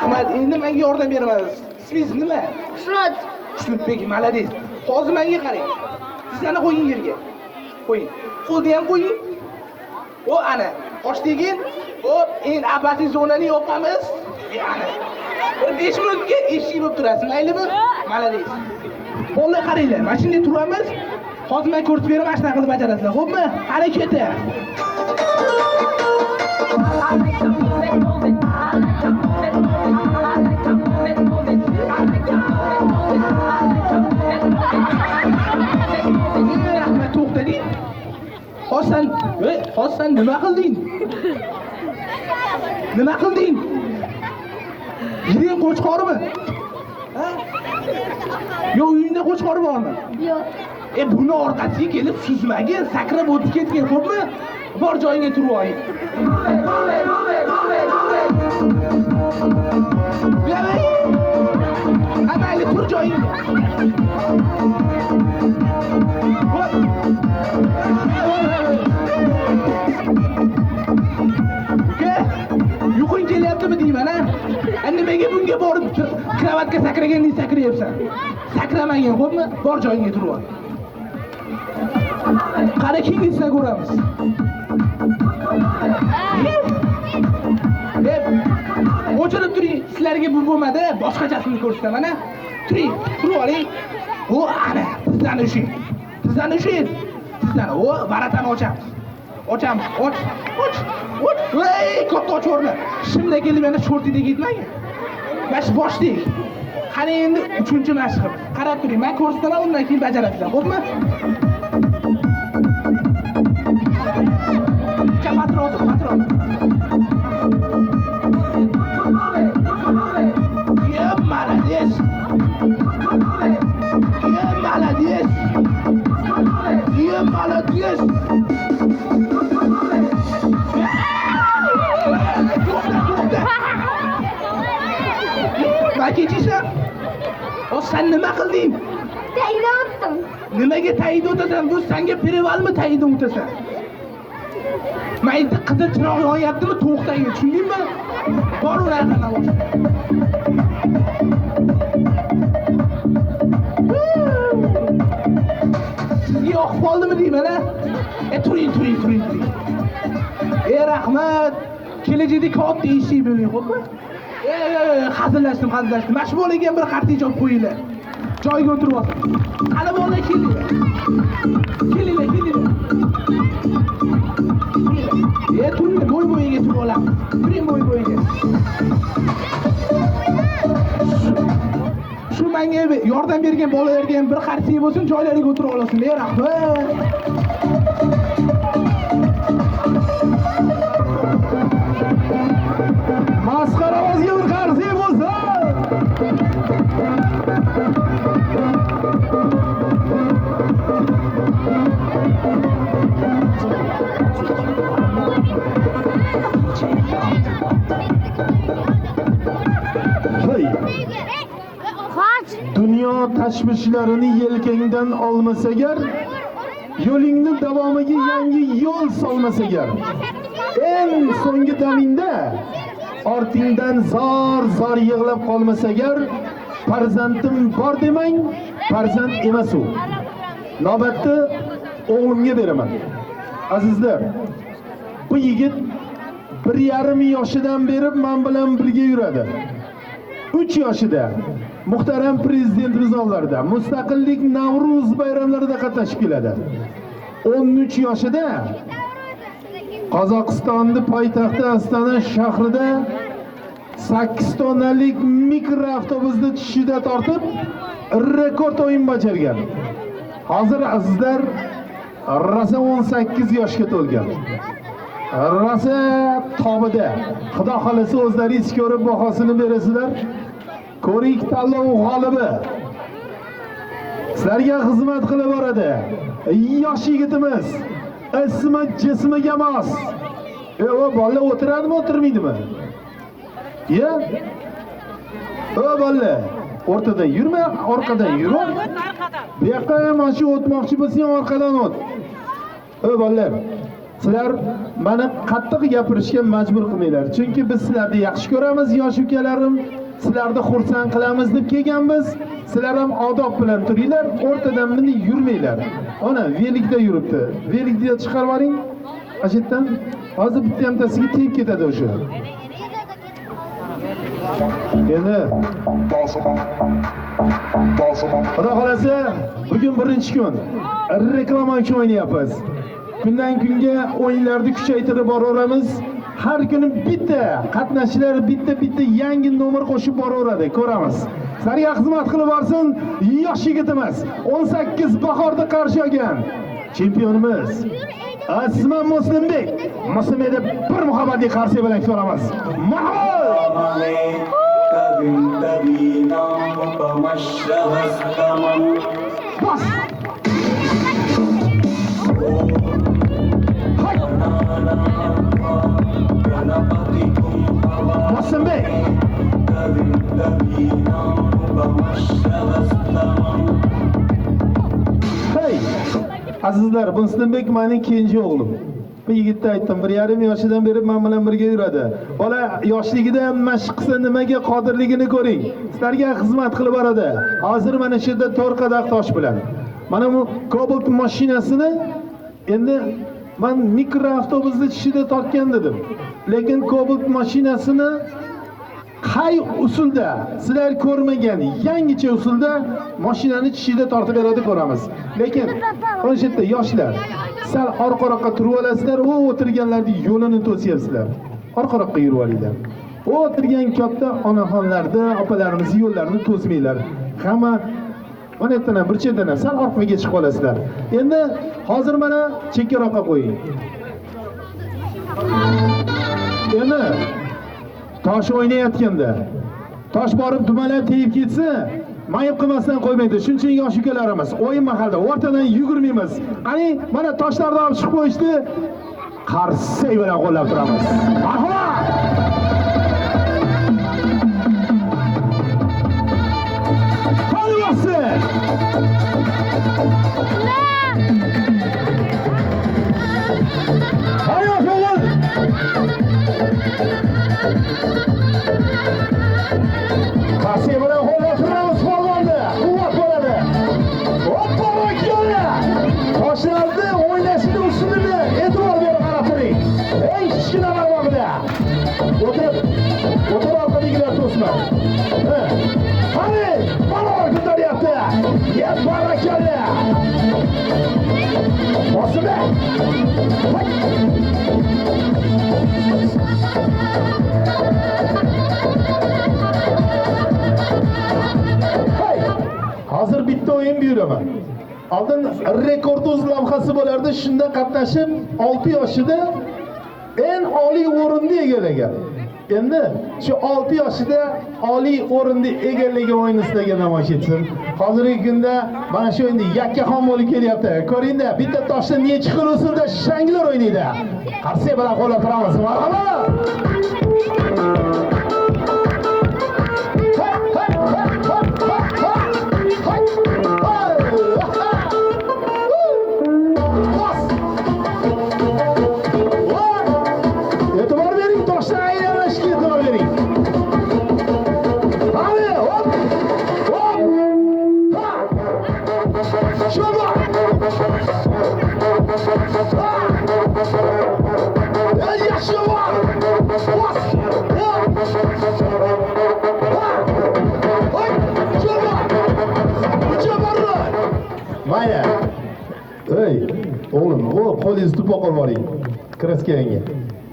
Rahmat, endi menga yordam berasiz. Ismingiz nima? Xushnud. Xushnudbek, молодец. Hozir menga qarang. Tizzani qo'ying yerga. Qo'ying. Qo'lni ham qo'ying. O ana, qosh tegin. Hop, endi apatli zonani yopamiz. Ana. Bir 5 minutga eshik bo'lib turasiz, maylimi? Молодец. Bolalar qaranglar, mana shunday turamiz. Hozir men ko'rsatib beraman, mana shunaqa qilib bajarasizlar, xo'pmi? Harakati. Rahmat, to'xtading. Hozir sen nima qilding? Nima qilding? Yeding qo'chqormi? Ha? Yo, uyingda qo'chqor bormi? Yo'q. Buni orqasiga kelib suzmagin, sakrab o'tib ketgin, xo'pmi? Bor joyingga turib oling. Ha, mayli, tur joyingga. Uka, yuqing kelyaptimi deyman, ha? Nimaga bunga borib kravatga sakragandek sakrayapsan? Sakramagin, xo'pmi? Bor joyingga turib ol. Qara, keyingisini ko'ramiz. Deb o'chirib turing. Sizlarga bu bo'lmadi, boshqachasini ko'rsataman, ha? Turing, turib oling. O, ana, tizzani ushing. Tizzani ushing. Tizzani, o, varatani ochamiz. Ochamiz, och, och, och. Ey, katta ochvorma. Shimda kelib yana shortida ketmagin. Mana shu boshdik. Qani endi 3-chi mashqimiz. Qarab turing, men ko'rsataman, undan keyin bajarasizlar, xo'pmi? Patron, patron. Ya, молодец. Ya, молодец. Ya, молодец. To'xta, to'xta. Kechisa? O, sen nima qilding? Tagida o'tdim. Nimaga tagida o'tasan? Bu senga perivalmi tagida o'tasan? Mayda qizil chiroq yonyaptimi? To'xtagin, tushundingmi? Bor ulardan boshla. Sizga yoqib qoldimi deyman, ha? Turing, turing, turing, turing. Rahmat. Kelajakda katta eshik bo'ling, xo'pmi? Hazillashdim, hazillashdim. Mana shu bolaga ham bir qarsak chop qo'yinglar. Joyiga o'tirib olsin. Qani bolalar, kelinglar. Kelinglar, kelinglar. Turinglar, bo'y-bo'yiga turib olamiz. Turing bo'y-bo'yiga. Shu menga yordam bergan bolalarga ham bir qarsak bo'lsin, joylariga o'tirib olsin. Rahmat. Masxaramizga bir qarsak bo'lsin. Hey. Dunyo tashvishlarini yelkangdan olmasa agar, yo'lingni davomiga yangi yo'l solmasa agar, eng so'nggi damingda ortingdan zor-zor yig'lab qolmasa agar, farzandim bor demang, farzand emas u. Navbatni o'g'limga beraman. Azizlar, bu yigit 1,5 yoshidan beri men bilan birga yuradi. 3 yoshida muhtaram prezidentimiz oldida mustaqillik Navro'z bayramlarida qatnashib keladi. 13 yoshida Qozog'istonning poytaxti Astana shahrida 8 tonnalik mikroavtobusni tishida tortib rekord o'yin bajargan. Hozir azizlar rosa 18 yoshga to'lgan. Rosa tobida. Xudo xolasa o'zlaringiz ko'rib bahosini berasizlar. Ko'rik tanlov g'olibi sizlarga xizmat qilib boradi. Yosh yigitimiz, ismi jismiga mos. O bola o'tiradimi, o'tirmaydimi? Ya? O bola, o'rtadan yurma, orqadan yur. Bu yoqqa ham mana shu o'tmoqchi bo'lsang, orqadan o't. O bolalar, Sizlar mani qattiq gapirishga majbur qilmanglar. Chunki biz sizlarni yaxshi ko'ramiz, yosh ukalarim. Sizlarni xursand qilamiz deb kelganmiz. Sizlar ham odob bilan turinglar, o'rtadan bunday yurmanglar. Ana velikda yuribdi. Velikni chiqarib yuboring. Ana shu yerdan hozir bitta hamtasiga tegib ketadi o'sha. Endi Xudo xolasa, bugun birinchi kun. Reklama uchun o'ynayapmiz. Kundan kunga o'yinlarni kuchaytirib boraveramiz. Har kuni bitta qatnashchilar bitta-bitta yangi nomer qo'shib boraveradi, ko'ramiz. Sizlarga xizmat qilib borsin yosh yigitimiz. 18 bahorda qarshi olgan chempionimiz Ismi Muslimbek. Muslimbekni bir muhabbatli qarshi bilan ko'ramiz. Marhabo! Bas! Hay! Muslimbek! Hey! Azizlar, Muslimbek mening kenja o'g'lim. Bu yigitni aytdim, 1,5 yoshidan beri men bilan birga yuradi. Bola yoshligida ham mashq qilsa nimaga qodirligini ko'ring. Sizlarga xizmat qilib boradi. Hozir mana shu yerda 4 qadaq tosh bilan. Mana bu Cobalt mashinasini endi men mikroavtobusni tishida tortgan dedim. Lekin Cobalt mashinasini qay usulda sizlar ko'rmagan yangicha usulda mashinani tishida tortib beradi, ko'ramiz. Lekin mana shu yerda yoshlar sal orqaroqqa turib olasizlar, u o'tirganlarning yo'lini to'syapsizlar. Orqaroqqa yurib olinglar. U o'tirgan katta onaxonlarda, opalarimiz yo'llarini to'smanglar. Hamma mana yerdan ham, bir chetdan ham sal orqaga chiqib olasizlar. Endi hozir mana chekkaroqqa qo'ying. Endi tosh o'ynayotganda tosh borib dumalab tegib ketsa, mayib qilmasdan qo'ymaydi. Shuning uchun yosh ukalarimiz o'yin mahalda o'rtadan yugurmaymiz. Qani, mana toshlarni olib chiqib qo'yishdi. Qarsak bilan qo'llab turamiz. Marhabo! Qani bo'lsin! Qani o'g'il! Qarsak bilan qo'llab turamiz polvonni. Quvvat bo'ladi. Hop, barakalla! Toshlarni o'ynashini usulini e'tibor berib qarab turing. Eng kichkina barmog'ida. O'tir. O'tir, orqadagilar to'sma. Ha. Qani, barobar ko'taryapti. Ya barakalla! Bosibek. Hay. Hey! Hozir bitta o'yin buyuraman. Oldin rekord o'z lavhasi bo'lardi, shunda qatnashib 6 yoshida eng oliy o'rinni egallagan. Endi shu 6 yoshida oliy o'rinni egallagan o'yinni sizlarga namoyish etsin. Hozirgi kunda mana shu o'yinda yakkaxon bo'lib kelyapti. Ko'ringda, bitta toshda necha xil usulda shanglar o'ynaydi. Qarsak bilan qo'llab turamiz. Marhabo! E'tibor bering, toshdan aylanishga e'tibor bering. Qani, hop! Hop! Ha! Shoba! Ha! Ey, yaxshi bor! Bos! Hop! Ha! Hoy! Shoba! Ucha bordi! Mayli. Ey, o'g'lim, o qo'lingizni tupoq olib boring. Kraskangga.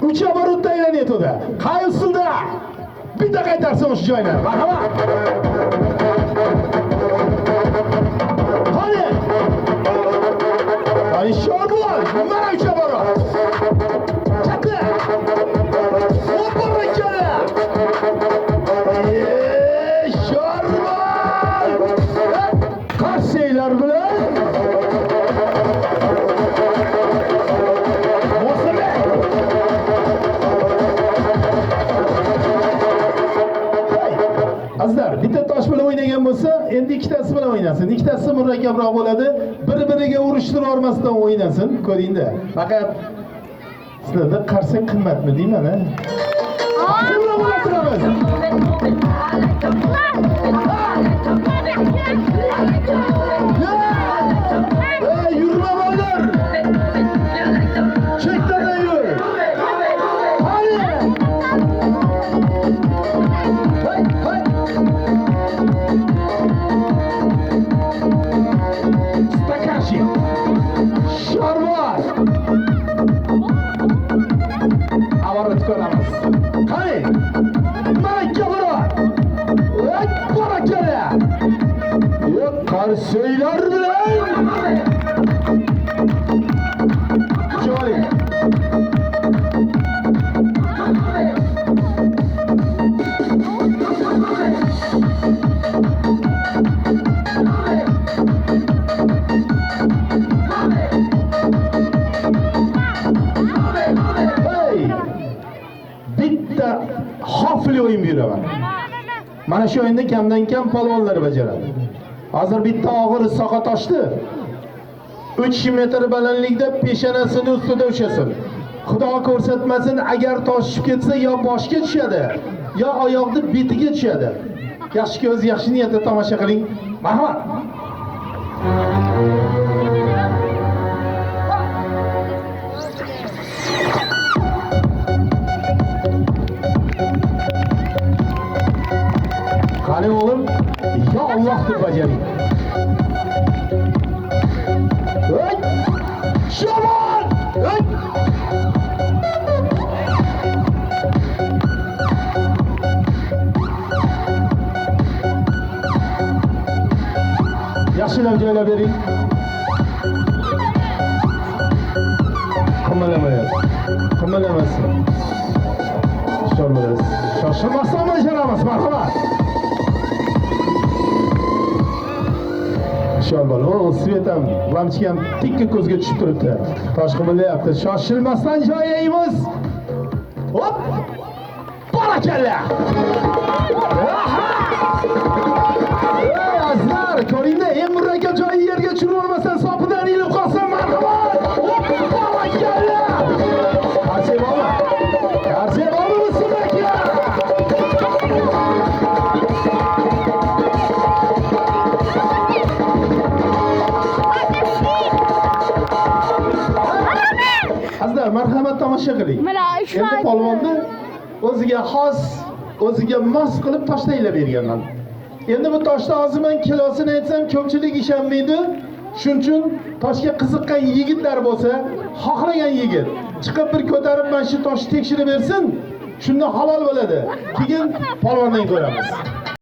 3 оборотda aylanyapti. Qay usulda? Bitta qaytarsin o'sha joyini. Marhamat. Qani? Ay, shorbol. Mana 3 оборот. Katta. Barakalla. Ey, shorbol. Qarsanglar bilan Muslimbek. Azizlar, bitta tosh bilan o'ynagan bo'lsa, endi ikkitasi bilan o'ynasin. Ikkitasi murakkabroq bo'ladi. Bir-biriga urushtirib olmasdan o'ynasin, ko'ringda. Faqat Sizlarda qarsak qimmatmi deyman, ha? Turamiz. Ey, yurma bolalar! Chetdan yur! Hadi! Hey, hey! Стаканчик! Sharbat! Avarot ko'ramiz. Qani! Mana avarot! Ey, barakalla! Yo'q, qarsaklar bilan! Joling. Hey! Bitta xavfli o'yin buyuraman. Mana shu o'yinda kamdan kam polvonlar bajaradi. Hozir bitta og'ir soqa toshni 3 metr balandlikda peshonasini ustida ushlasin. Xudo ko'rsatmasin, agar toshib ketsa yo boshga tushadi, yo oyoqni betiga tushadi. Yaxshi ko'z, yaxshi niyatda tomosha qiling. Marhamat. Qani o'g'lim, yo Alloh deb bajaring. Hey! Shamol! Hey! Yaxshilab joylab bering. Qimirlamayapti. Qimirlamasin. Hushyor bo'lasiz. Shoshilmasdan bajaramiz, marhamat. Hushyor bo'l. O, svet ham, lampochka ham tikka ko'zga tushib turibdi. Tosh qimirlayapti. Shoshilmasdan joylaymiz. Hop! Barakalla! Ey azizlar, ko'ringda, eng murakkab joyi yerga tushirib olmasan, sopidan ilib qolsa, marhamat! Hop! Barakalla! Qarsak bormi? Qarsak bormi Muslim aka? Azizlar, marhamat tomosha qiling. Endi polvonni o'ziga xos, o'ziga mos qilib toshdaylab berganman. Endi bu toshni hozir men kilosini aytsam ko'pchilik ishonmaydi. Shuning uchun toshga qiziqqan yigitlar bo'lsa, xohlagan yigit chiqib bir ko'tarib mana shu toshni tekshirib bersin, shunda halol bo'ladi. Keyin polvondan ko'ramiz.